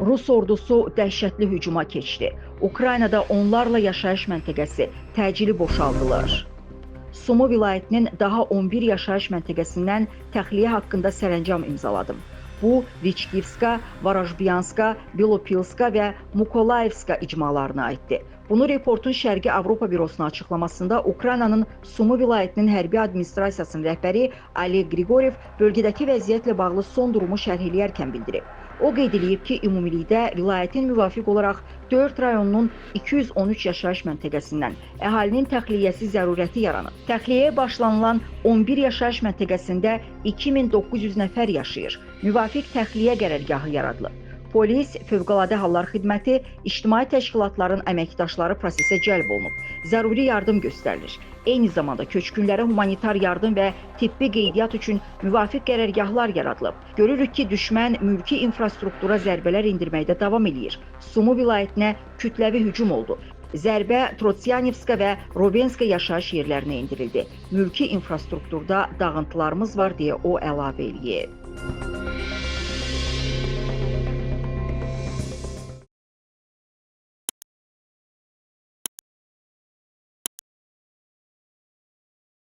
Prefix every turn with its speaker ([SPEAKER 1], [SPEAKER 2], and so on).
[SPEAKER 1] Rus ordusu dəhşətli hücuma keçdi. Ukraynada onlarla yaşayış məntəqəsi təcili boşaldılır. Sumu vilayətinin daha 11 yaşayış məntəqəsindən təxliyə haqqında sərəncam imzaladım. Bu, Viçkivska, Varojbyanska, Bilopilska və Mukolayevska icmalarına aiddir. Bunu Reportun Şərqi Avropa bürosuna açıqlamasında Ukraynanın Sumu vilayətinin hərbi administrasiyasının rəhbəri Oleg Grigorev bölgədəki vəziyyətlə bağlı son durumu şərh eləyərkən bildirib. O qeyd eləyib ki, ümumilikdə vilayətin müvafiq olaraq 4 rayonunun 213 yaşayış məntəqəsindən əhalinin təxliyəsi zərurəti yaranıb. Təxliyəyə başlanılan 11 yaşayış məntəqəsində 2900 nəfər yaşayır. Müvafiq təxliyə qərargahı yaradılıb. Polis, Fövqəladə Hallar Xidməti, ictimai təşkilatların əməkdaşları prosesə cəlb olunub. Zəruri yardım göstərilir. Eyni zamanda köçkünlərə humanitar yardım və tibbi qeydiyyat üçün müvafiq qərargahlar yaradılıb. Görürük ki, düşmən mülki infrastruktura zərbələr endirməkdə davam eləyir. Sumu vilayətinə kütləvi hücum oldu. Zərbə Trotsianivska və Rovenska yaşayış yerlərinə endirildi. Mülki infrastrukturda dağıntılarımız var, deyə o əlavə eləyib.